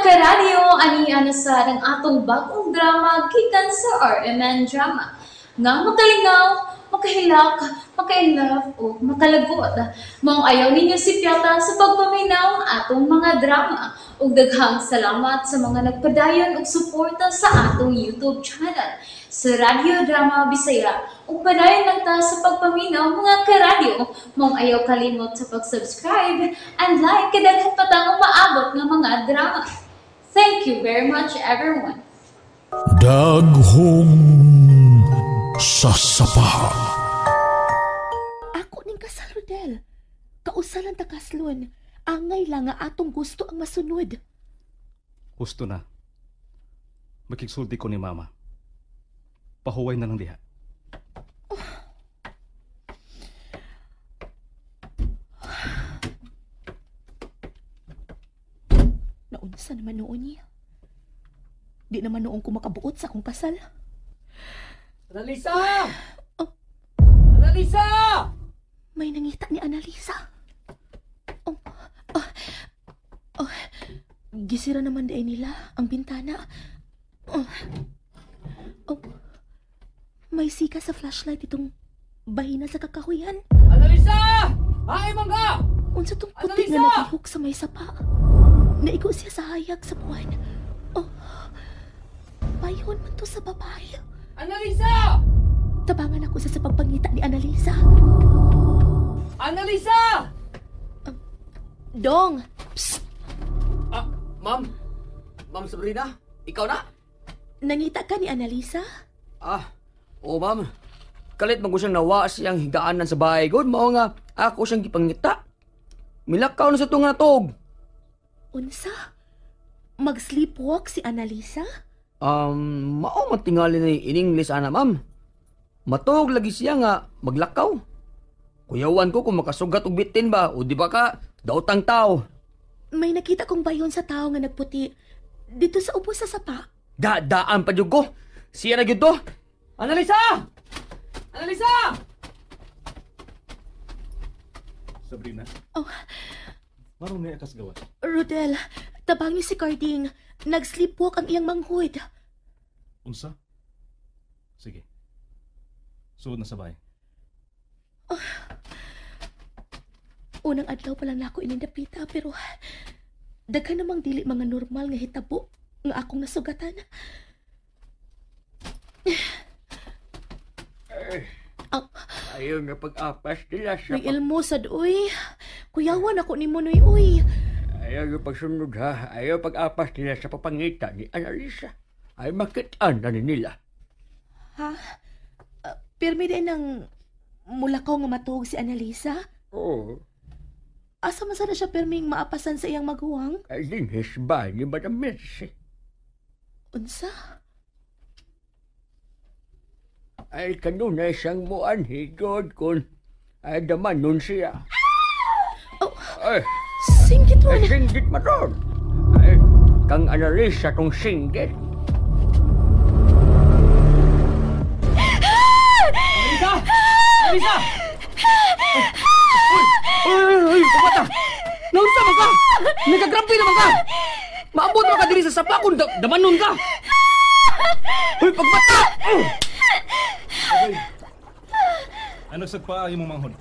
Karadyo, ani na sad ang atong bagong drama gikan sa RMN Drama nga makalingaw, makahilak, maka-inlove o makalagot. Maong ayaw ninyo sipyata sa pagpaminaw atong mga drama. Ug daghang salamat sa mga nagpadayon og suporta sa atong YouTube channel sa Radyo Drama Bisaya. Ug padayon lang ta sa pagpaminaw, mga karadyo. Maong ayaw kalimot sa pag-subscribe and like kay daghan pa tang umaabot nga mga drama. Thank you very much, everyone. Daghom sa Sapa. Ako ning kasal, Rodel. Kausalan ta kaslon. Angay lang nga atong gusto ang masunod. Husto na. Makigsulti ko ni Mama. Pahuway na lang diha. Naunsa naman noon niya. Di naman noon ko makabuot sa akong kasal. Annalisa! Oh. Annalisa! May nangita ni Annalisa. Oh, oh, oh, gisira naman di ay nila ang bintana. Oh, oh, may sika sa flashlight itong bahina sa kakahuyan. Annalisa! Ay, mangga! Unsa tong puti nga Annalisa! nagihok sa may sapa. Naigo siya sa hayag sa buwan. Oh, payon man to sa babae. Annalisa! Tabangan ako sa pagpangita ni Annalisa. Annalisa! Dong! Psst! Ah, ma'am. Ma'am Sabrina, ikaw na? Nangita ka ni Annalisa? Ah, oo ma'am. Kalit man ko siyang nawa siyang higaanan sa bahay. God, mao nga ako siyang gipangita. Milakaw na sa tunga natog. Unsa? Mag-sleepwalk si Annalisa? Mao man tingali ni in English ana ma'am. Matog lagi siya nga maglakaw. Kuyawan ko kung makasugat og bitin ba o di ba ka daotang tao. May nakita kong bayon sa tao nga nagputi dito sa ubos sa sapa. Daan pa jud ko. Siya na gyud to. Annalisa! Annalisa! Sabrina? Oh. Marong niya kas gawa. Rodel, tabangi si Carding. Nag-sleepwalk ang iyang manghud. Unsa? Sige. Suod na sa bahay. Oh. Unang adlaw pa lang nako inindapita pero daghan namang dili mga normal nga hitabo nga akong nasugatan. Oh. Ayaw nga pag-apas nila sa May ilmo sad uy. Kuyawan ako ni Monoy uy. Ayaw nga pagsunod ha. Ayaw pag-apas nila sa papangita ni Annalisa. Ay makitaan na ni nila. Ha? Pirmi din ang mulakaw nga matuog si Annalisa? Oo. Asa man sana siya pirming maapasan sa iyang maguwang? Ay dinhis ba ni Madam Mercy? Unsa? Ay kanunay siyang muan higod kun ay daman nun siya. Oh, ay, singgit man. Ay singgit man ron. Ay, kang Annalisa tong singgit. Annalisa! Annalisa! Uy! Uy! Uy! Pumata! Naunsa man ka? Nagkagrabe naman ka! Maabot man ka diri sa sapa kung damanon ka! Uy! Pagbata! Okay. Ano sagpa ang imong manghod?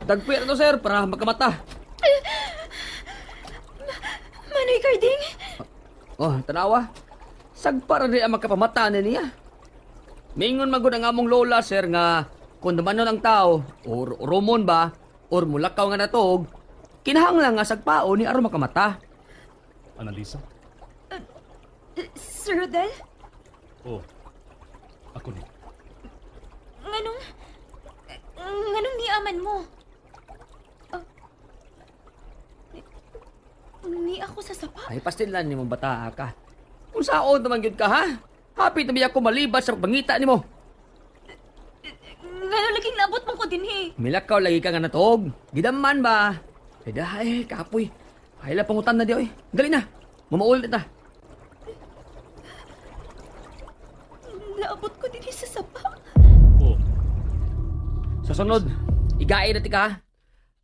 Dagpi na to, sir, para makamata. Manoy Carding? Oh, tanawa. Sagpa ra di ang makapamata na niya. Mingon magud ang among lola, sir, nga kung damanon ang tao, or romon ba, or mulakaw nga natog, kinahanglan nga sagpao ni aron makamata. Annalisa? Sir Rodel? Oh, ako ni. Nganong niaman mo? Ni ako sa sapa? Ay, pastinlan ni mong bata ka. Kung saon naman gyud ka, ha? Hapit na biya ko malibat sa pagpangita nimo. Ngano laging naabot mo ko dinhi? Milakaw lagi ka nga natog. Gidaman ba? Ay, dahay, kapoy. Ay, la pangutan na di, oy. Dali na. Mamaulit na. Naabot ko dinhi sa sapa. Oh. Sa sunod, igain na ti ka, ha?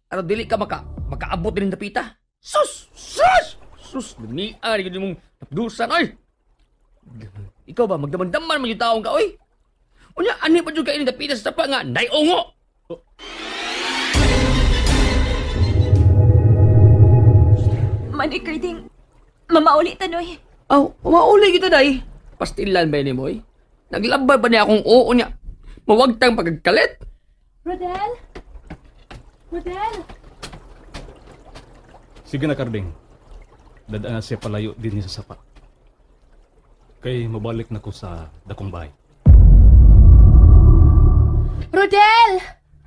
Aron dili ka makaabot din dapita. Sus! Sus! Sus, lumian, yun mong napdusan, oy! Ikaw ba, magdaman-daman man yung taong ka, oy? Unya, ano pa dyan kayo dapita sa sapa nga, naiungo! Oh. Manoy Carding, mamauli tanoy. Aw, mauli kita, day. Pastilan ba ni mo, oy? Naglabay ba niya akong oo niya? Mawagtang pagkakalit? Rodel? Rodel? Sige na, Carding. Dadaan na siya palayo din niya sa sapa. Kay mabalik na ko sa dakong bahay. Rodel!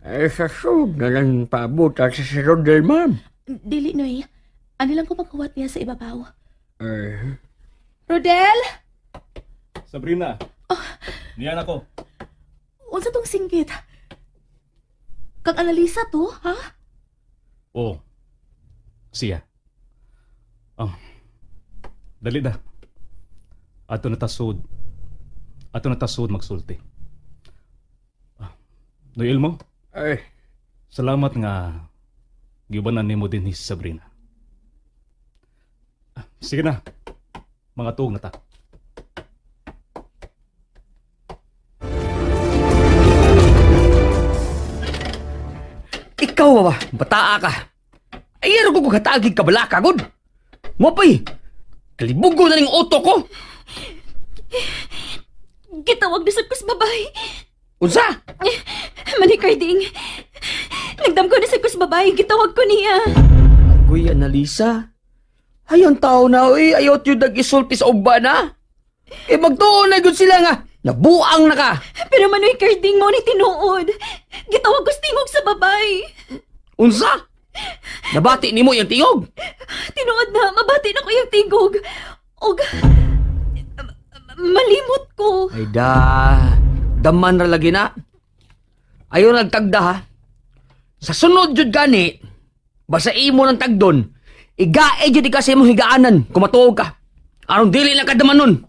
Ay, sa sug na lang paabutan sa si Rodel, ma'am. Dili, Noy. Ano lang ko maghuwat niya sa ibabaw. Ay. Rodel? Sabrina! Oh. Niyan ako. Unsa tong singgit? Kang Analisa to, ha? Oo. Siya. Dali na. Ato na tasod. Ato na tasod magsulti. Noel mo? Ay. Salamat nga giubanan nimo din ni Sabrina. Sige na. Mga tuog na ta. Ikaw ba? Bataa ka. Ay, ano ko katagig kabalaka, god? Mapay, kalibugo na ning oto ko. Gitawag na sa kus babay. Unsa? Mani Carding, nagdam ko na sa kus babay. Gitawag ko niya. Agoy, Analisa. Ay, ang tao na, oy. Ayaw yun nag-isulti sa uba na. Eh, magtuon na yun sila nga. Nabuang na ka. Pero Manoy Carding, mo ni tinuod. Gitawag ko sa tingog sa babay. Unsa? Nabati ni mo yung tingog? Tinuod na, mabati na ko yung tingog. Og, malimot ko. Ay da, daman ra lagi na. Ayaw nagtagda ha. Sa sunod jud gani, basta imo ng tagdon, igae jud ka sa imong higaanan kung matuog ka. Aron dili lang ka damanon.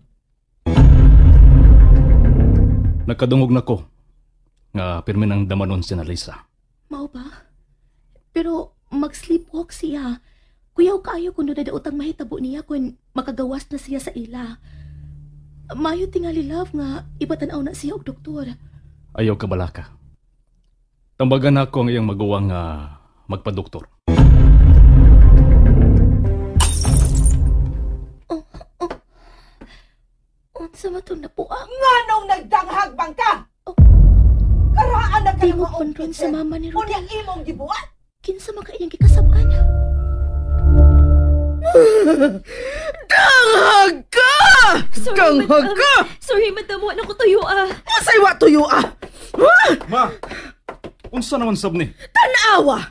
Nagkadungog na ko nga pirmi ng damanon si Analisa. Mao ba? Pero mag-sleepwalk siya. Kuyaw kaayo kung nadautang mahitabo niya kung makagawas na siya sa ila. Mayo tingali love nga ipatanaw na siya og doktor. Ayaw ka balaka. Tambagan ako ang iyang maguwang magpadoktor. Oh, oh. Unsa man tong napuang? Nganong nagdanghag bang ka? Oh. Karaan na ka Tingog kon sa mama ni Rodel. Unya imong gibuhat. Kinsa man ka iyang gikasab-an? Danghag ka! Danghag ka! Sorry, madam. Wala ko tuyo, ah. Unsay wa tuyo, ah? Ma! Unsa naman sab ni? Tanawa!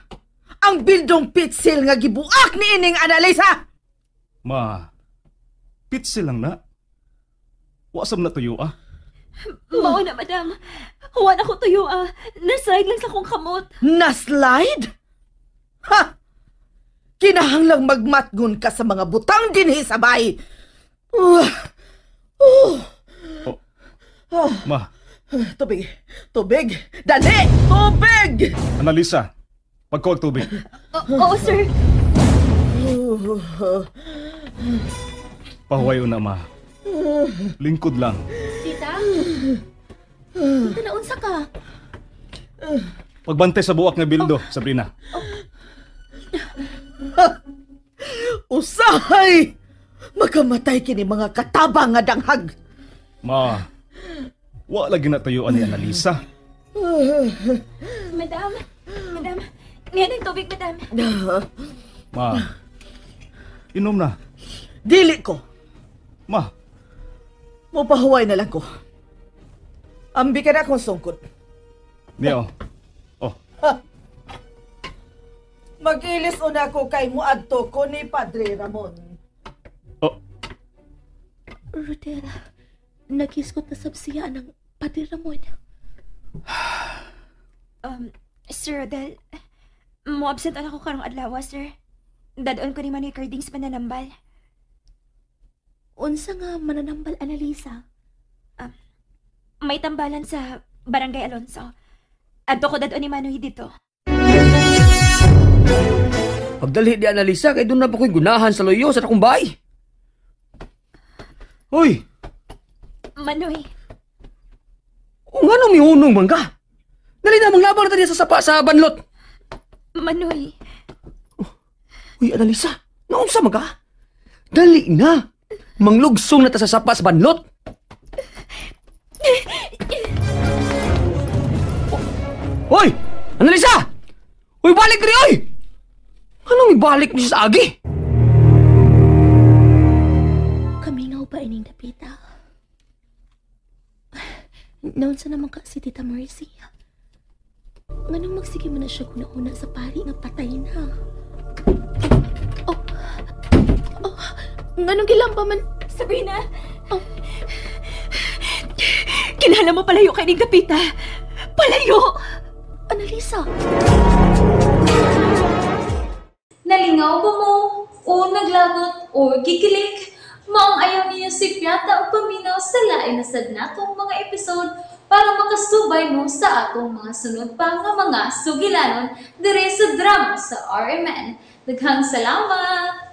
Ang bildong pitsil nga gibuak ni ining Analisa! Ma, pitsil lang na. Wa sab na tuyo, ah. Mao na, madam. Wala ko tuyo, ah. Naslide lang sa kong kamot. Naslide? Ha! Kinahanglang magmatgon ka sa mga butang dinhi sa bay. Oh. Ma. Tubig. Tubig. Dali! Tubig! Analisa, pagkuwag tubig. Oo, sir. Pahuwayo na, ma. Lingkod lang. Tita? Tita, naunsa ka? Pagbantay sa buwak nga bildo, Sabrina. Usahay! Magamatay kini mga katabang nga danghag. Ma, wa lagi na tayuan ni Analisa. Madam, madam, niyan ang tubig, madam. Ma, inom na. Dili ko. Ma. Mupahuway na lang ko. Ambi ka na akong sungkot. Niyo. Oh. Mag-ilis una ko kay muadto ko ni Padre Ramon. Oh. Rodel, naghisgot na sab siya ng Padre Ramon. Sir Rodel, mo-absent ako karong adlaw, sir. Dadon ko ni Manoy Carding sa pananambal. Unsa nga mananambal, Analisa? May tambalan sa Barangay Alonso. Adto ko dadon ni Manoy dito. Pagdalhi di Analisa, kay doon na pa ko'y gunahan sa loyo sa akong bahay. Hoy! Manoy, O nga nung mihunong man ka? Dali na, manglabang na tayo sa sapa sa banlot. Manoy. Uy, Analisa, naunsa man ka? Dali na! Manglugsong na ta sa sapa sa banlot. Hoy! Analisa! Uy, balik diri, oy! Anong ibalik ni sa agi? Kamingaw pa ining dapita. Naunsa naman ka si Tita Mercy. Nganong magsige man na siya guna-una sa pari nga patay na. Oh, oh, nganong gilamba man? Sabrina! Oh. Kilala mo palayo kay ning dapita. Palayo! Analisa! Nalingaw ba mo? O naglagot o gikilig? Maong ayaw niyo si Piata o paminaw sa lain na sad natong mga episode para makasubay mo sa atong mga sunod pa nga mga sugilanon dire sa drama sa RMN. Daghang salamat!